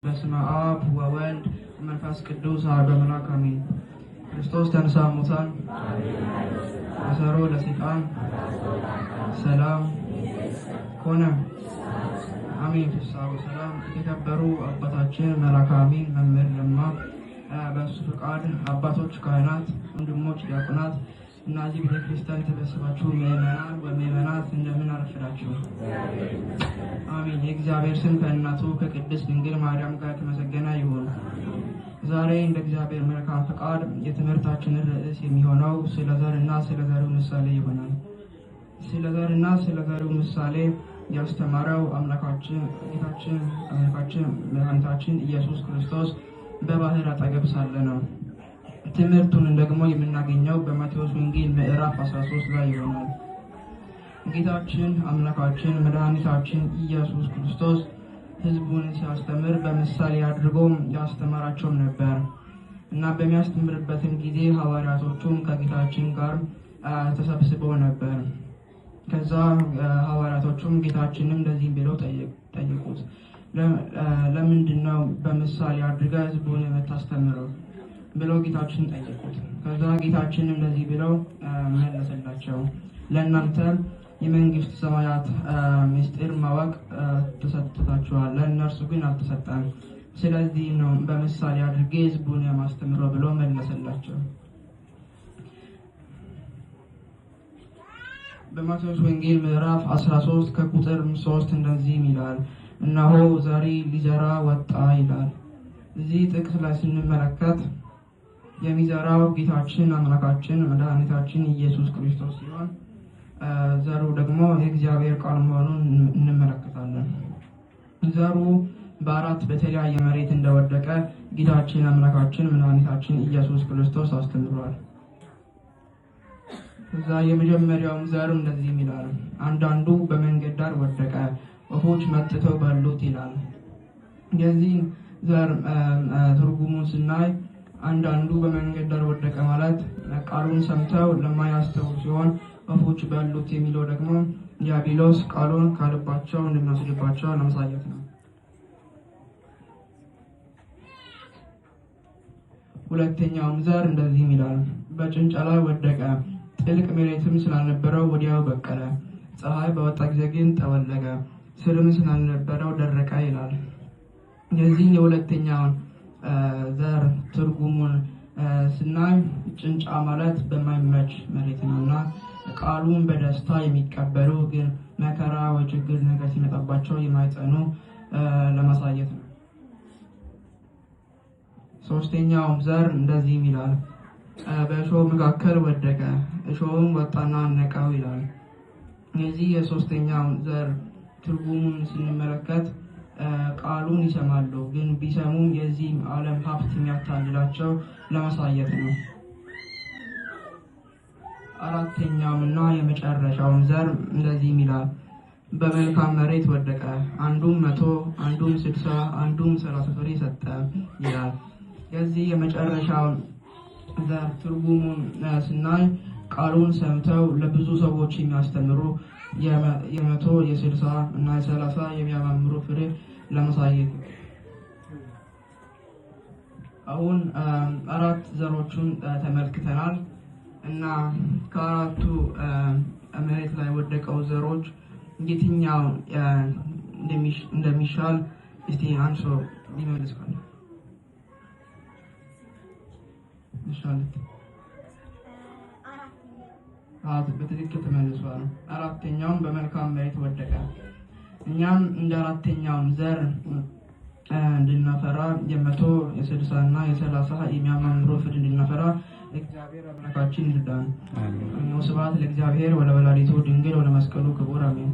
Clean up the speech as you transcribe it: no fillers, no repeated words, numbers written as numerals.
በስመ አብ ወወልድ ወመንፈስ ቅዱስ አሐዱ አምላክ አሜን። ክርስቶስ ተንሥአ እሙታን አሰሮ ለሰይጣን ሰላም ኮነ። አሜን። ፍስሐ ወሰላም። የተከበሩ አባታችን መልአከ አሚን መምህር ለማ በእሱ ፈቃድ አባቶች፣ ካህናት፣ ወንድሞች፣ ዲያቆናት እና እዚህ ቤተክርስቲያን የተሰበሰባችሁ ምዕመናን ወምዕመናት እንደምን አረፈዳችሁ? አሜን። የእግዚአብሔር ስም ከእናቱ ከቅድስት ድንግል ማርያም ጋር የተመሰገነ ይሁን። ዛሬ እንደ እግዚአብሔር መልካም ፈቃድ የትምህርታችንን ርዕስ የሚሆነው ስለ ዘር እና ስለ ዘሩ ምሳሌ ይሆናል። ስለ ዘር እና ስለ ዘሩ ምሳሌ ያስተማረው አምላካችን ጌታችን አምላካችን መድኃኒታችን ኢየሱስ ክርስቶስ በባህር አጠገብ ሳለ ነው። ትምህርቱን ደግሞ የምናገኘው በማቴዎስ ወንጌል ምዕራፍ 13 ላይ ይሆናል። ጌታችን አምላካችን መድኃኒታችን ኢየሱስ ክርስቶስ ሕዝቡን ሲያስተምር በምሳሌ አድርጎ ያስተምራቸውም ነበር እና በሚያስተምርበትም ጊዜ ሐዋርያቶቹም ከጌታችን ጋር ተሰብስበው ነበር። ከዛ ሐዋርያቶቹም ጌታችንም እንደዚህ ብለው ጠየቁት፣ ለምንድን ነው በምሳሌ አድርገህ ሕዝቡን የምታስተምረው ብለው ጌታችን ጠየቁት። ከዛ ጌታችን እንደዚህ ብለው መለሰላቸው፣ ለእናንተ የመንግስት ሰማያት ምስጢር ማወቅ ተሰጥቷችኋል፣ ለእነርሱ ግን አልተሰጠም። ስለዚህ ነው በምሳሌ አድርጌ ሕዝቡን የማስተምረው ብሎ መለሰላቸው። በማቴዎስ ወንጌል ምዕራፍ 13 ከቁጥር 3 እንደዚህ ይላል፣ እነሆ ዘሪ ሊዘራ ወጣ ይላል። እዚህ ጥቅስ ላይ ስንመለከት የሚዘራው ጌታችን አምላካችን መድኃኒታችን ኢየሱስ ክርስቶስ ሲሆን ዘሩ ደግሞ የእግዚአብሔር ቃል መሆኑን እንመለከታለን። ዘሩ በአራት በተለያየ መሬት እንደወደቀ ጌታችን አምላካችን መድኃኒታችን ኢየሱስ ክርስቶስ አስተምሯል። እዛ የመጀመሪያውም ዘር እንደዚህ ይላል፣ አንዳንዱ በመንገድ ዳር ወደቀ፣ ወፎች መጥተው በሉት ይላል። የዚህ ዘር ትርጉሙን ስናይ አንዳንዱ በመንገድ ዳር ወደቀ ማለት ቃሉን ሰምተው ለማያስተውሉ ሲሆን ወፎች በሉት የሚለው ደግሞ ዲያብሎስ ቃሉን ከልባቸው እንደሚወስድባቸው ለማሳየት ነው። ሁለተኛውም ዘር እንደዚህም ይላል፣ በጭንጫ ላይ ወደቀ፣ ጥልቅ መሬትም ስላልነበረው ወዲያው በቀለ፣ ፀሐይ በወጣ ጊዜ ግን ጠወለገ፣ ስርም ስላልነበረው ደረቀ ይላል። የዚህን የሁለተኛውን ዘር ትርጉሙን ስናይ ጭንጫ ማለት በማይመች መሬት ነው እና ቃሉን በደስታ የሚቀበሉ ግን መከራ ወይ ችግር ነገር ሲመጣባቸው የማይጸኑ ለማሳየት ነው። ሶስተኛውም ዘር እንደዚህም ይላል፣ በእሾህ መካከል ወደቀ፣ እሾህም ወጣና ነቀው ይላል። የዚህ የሶስተኛውን ዘር ትርጉሙን ስንመለከት ቃሉን ይሰማሉ፣ ግን ቢሰሙም የዚህ ዓለም ሀብት የሚያታልላቸው ለማሳየት ነው። አራተኛውም እና የመጨረሻውን ዘር እንደዚህም ይላል፣ በመልካም መሬት ወደቀ፣ አንዱም 100 አንዱም 60 አንዱም 30 ፍሬ ሰጠ ይላል። የዚህ የመጨረሻውን ዘር ትርጉሙን ስናይ ቃሉን ሰምተው ለብዙ ሰዎች የሚያስተምሩ የ100 የ60 እና የ30 የሚያማምሩ ፍሬ ለማሳየት። አሁን አራት ዘሮቹን ተመልክተናል እና ከአራቱ መሬት ላይ ወደቀው ዘሮች የትኛው እንደሚሻል እስቲ አንድ ሰው ሊመልስ ካለ። ይሻላል። በትክክል ተመልሷል። አራተኛውም በመልካም መሬት ወደቀ። እኛም እንደ አራተኛውም ዘር እንድናፈራ የ100 የ60 እና የ30 የሚያማምሩ ፍሬ እንድናፈራ እግዚአብሔር አምላካችን ይርዳን። ስብሐት ለእግዚአብሔር ወለወላዲቱ ድንግል ወለመስቀሉ ክቡር አሜን።